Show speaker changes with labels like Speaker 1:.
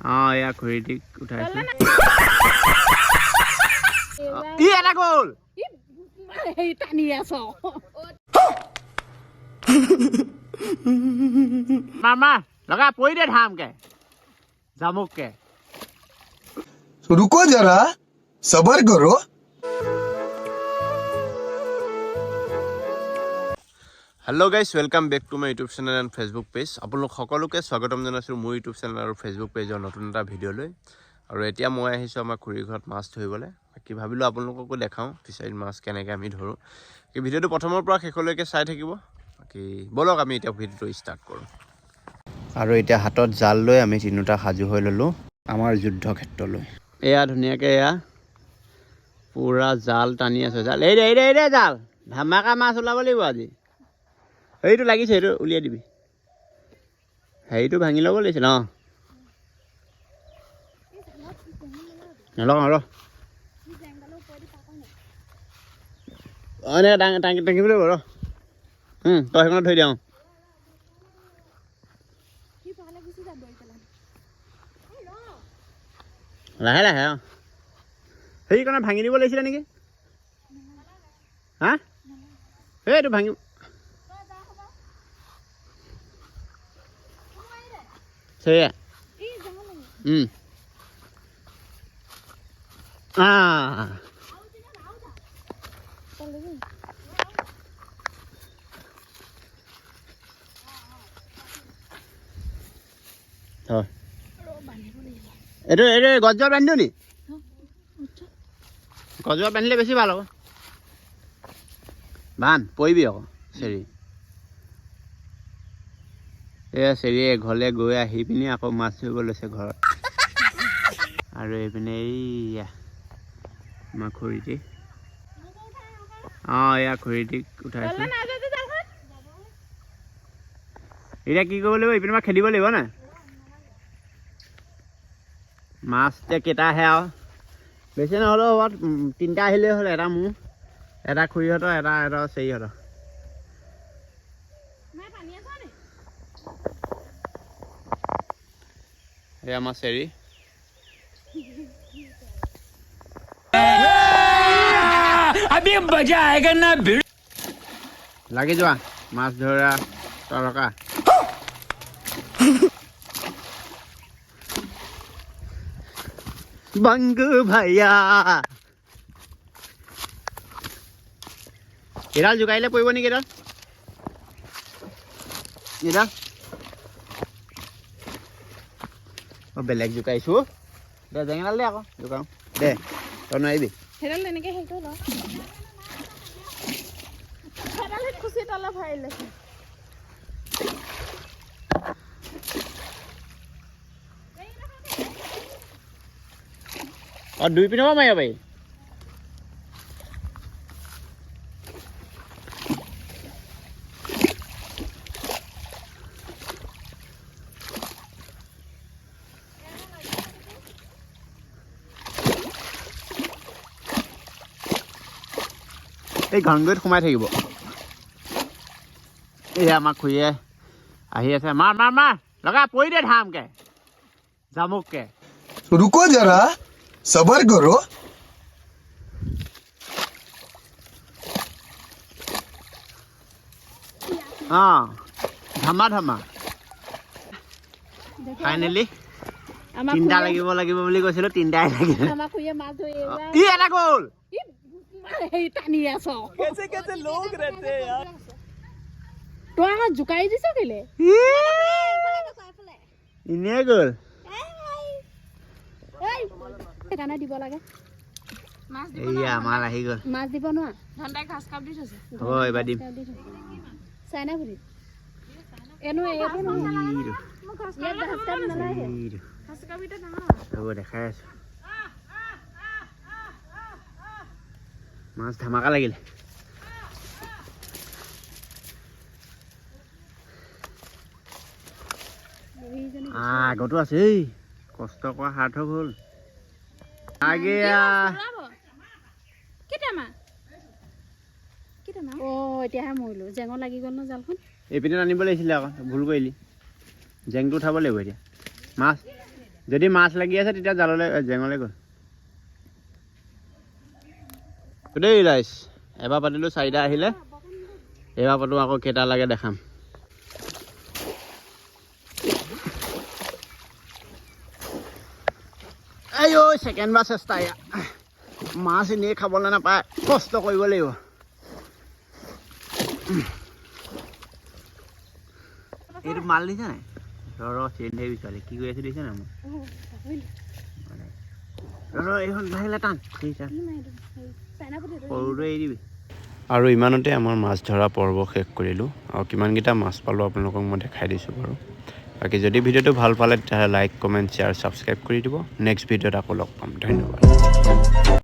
Speaker 1: অঁ, এয়া খুৰীটিক উঠাইছোঁ। ই এটা গ'ল।
Speaker 2: টানি আছ।
Speaker 1: মাৰ মাৰ, লগা, পৰি দে ধামকে জামুককে।
Speaker 3: रुको जरा, सबर करो।
Speaker 4: Hello guys, welcome back to my YouTube channel and Facebook page. আপোনালোক সকলোকে স্বাগতম জনাইছোঁ মোৰ ইউটিউব চেনেল আৰু ফেচবুক পেজৰ নতুন এটা ভিডিঅ'লৈ। আৰু এতিয়া মই আহিছোঁ আমাৰ খুৰীৰ ঘৰত মাছ ধৰিবলৈ। বাকী ভাবিলোঁ আপোনালোককো দেখাওঁ ফিচাৰীত মাছ কেনেকৈ আমি ধৰোঁ। বাকী ভিডিঅ'টো প্ৰথমৰ পৰা শেষলৈকে চাই থাকিব। বাকী ব'লক, আমি এতিয়া ভিডিঅ'টো ষ্টাৰ্ট কৰোঁ। আৰু এতিয়া হাতত জাল লৈ আমি তিনিওটা সাজু হৈ ল'লোঁ আমাৰ যুদ্ধ ক্ষেত্ৰলৈ। এয়া ধুনীয়াকৈ, এয়া পূৰা জাল টানি আছে। জাল এই দে, এই দে, এই দে জাল। ধামাকা মাছ ওলাব লাগিব আজি। সেইটো লাগিছে, সেইটো উলিয়াই দিবি। হেৰিটো ভাঙি ল'ব লাগিছিল। অঁ, নলগাওঁ ৰ। অঁ, এনেকৈ দাঙি দাঙিব লাগিব ৰ। তই সেইখনত ধৰি দিয়া। অঁ, লাহে লাহে। অঁ, সেইকণত ভাঙি দিব লাগিছিলে নেকি? হা, সেইটো ভাঙি। সেয়া আহ হয়। এইটো গছজোপা বান্ধি দিওঁ নি? গছজোপা বান্ধিলে বেছি ভাল হ'ব। বান্ধ, পৰিবি আকৌ চেৰি। এয়া চেৰিয়ে ঘৰলৈ গৈ আহি পিনি আকৌ মাছ ধৰিব লৈছে ঘৰত। আৰু এইপিনে এইয়া আমাৰ খুৰীটি। অঁ, এয়া খুৰীটিক উঠাইছোঁ। এতিয়া কি কৰিব লাগিব? ইপিনে পৰা খেদিব লাগিব নাই মাছ। এতিয়া কেইটা আহে আৰু, বেছি নহ'লেও হ'ব, তিনিটা আহিলেই হ'ল। এটা মোৰ, এটা খুৰীহঁতৰ, এটা এটা চেৰিহঁতৰ। এয়া আমাৰ চেৰি।
Speaker 5: अभी मजा आएगा ना भिड़ू।
Speaker 1: লাগি যোৱা মাছ ধৰা তৰকা। বাংগু ভাইয়া, এডাল জোকাৰিলে পৰিব নেকি? এডাল, এডাল। অঁ, বেলেগ জোকাৰিছোঁ দে। জেঙেৰাল দে, আকৌ জোকাওঁ দে। তই নোৱাৰিবি।
Speaker 2: সেইডাল তেনেকে হেৰি কৰি ল। সেইডাল খুচি তলত ভৰাই লৈছে।
Speaker 1: অঁ, দুই পিনৰ পৰা মাৰিব পাৰি। এই ঘনগৈত সোমাই থাকিব। এয়া আমাৰ খুৰীয়ে আহি আছে। মাৰ মাৰ মাৰ, লগা, পৰি দে ধামকে জামুককে।
Speaker 3: रुको जरा, सबर करो।
Speaker 1: অঁ, ধামা ধামা। ফাইনেলি
Speaker 2: আমাৰ
Speaker 1: তিনিটা লাগিব লাগিব বুলি কৈছিলোঁ, তিনিটাই লাগিলে।
Speaker 2: আমাৰ খুৰীয়ে মাছ ধৰি এইবাৰ
Speaker 1: ই এটা গ'ল।
Speaker 2: হেৰি টানি আছ।
Speaker 5: कैसे कैसे लोग रहते हैं यार।
Speaker 2: তই আকৌ জোকাৰি দিছ কেলে?
Speaker 1: এনেই গ'ল।
Speaker 2: সেইকাৰণে দিব লাগে।
Speaker 1: এইয়া আমাৰ আহি গ'ল।
Speaker 2: মাছ দিব নোৱাৰা।
Speaker 1: হ'ব, এইবাৰ দিম।
Speaker 2: চাইনা গুৰি এনো এইটো নহয়।
Speaker 1: এইটো,
Speaker 2: ইয়াত ঘাছ কাপ নালাগে।
Speaker 1: এইটো। হ'ব, দেখাই আছোঁ। মাছ ধামাকা লাগিলে। আগতো আছে। এই কষ্ট কৰা সাৰ্থক হ'ল। আগে।
Speaker 2: কেইটামান কেইটামান। অ', এতিয়াহে মৰিলোঁ, জেঙত লাগি গ'ল ন জালখন।
Speaker 1: এইপিনে আনিব লাগিছিলে আকৌ, ভুল কৰিলি। জেংটো উঠাব লাগিব এতিয়া মাছ। যদি মাছ লাগি আছে তেতিয়া জাললৈ জেঙলৈ গ'ল দেই ৰাইজ। এবাৰ পাতিলোঁ, চাৰিটা আহিলে। এইবাৰ পাতোঁ আকৌ, কেইটা লাগে দেখাম। এই ঐ, ছেকেণ্ড বাৰ চেষ্টা এয়া। মাছ এনেই খাবলৈ নাপায়, কষ্ট কৰিব লাগিব। এইটো মাল দিছে নাই? ৰ ৰ, চেইন থাকিবি ছোৱালী। কি কৰি আছে দিছে নাই মোক? ৰ ৰ, এইখন লাহে টান। সৰুটো এৰি দিবি।
Speaker 4: আৰু ইমানতে আমাৰ মাছ ধৰা পৰ্ব শেষ কৰিলোঁ আৰু কিমানকেইটা মাছ পালোঁ আপোনালোকক মই দেখাই দিছোঁ বাৰু। বাকী যদি ভিডিঅ'টো ভাল পালে, তেতিয়াহ'লে লাইক, কমেণ্ট, শ্বেয়াৰ, ছাবস্ক্ৰাইব কৰি দিব। নেক্সট ভিডিঅ'ত আকৌ লগ পাম। ধন্যবাদ।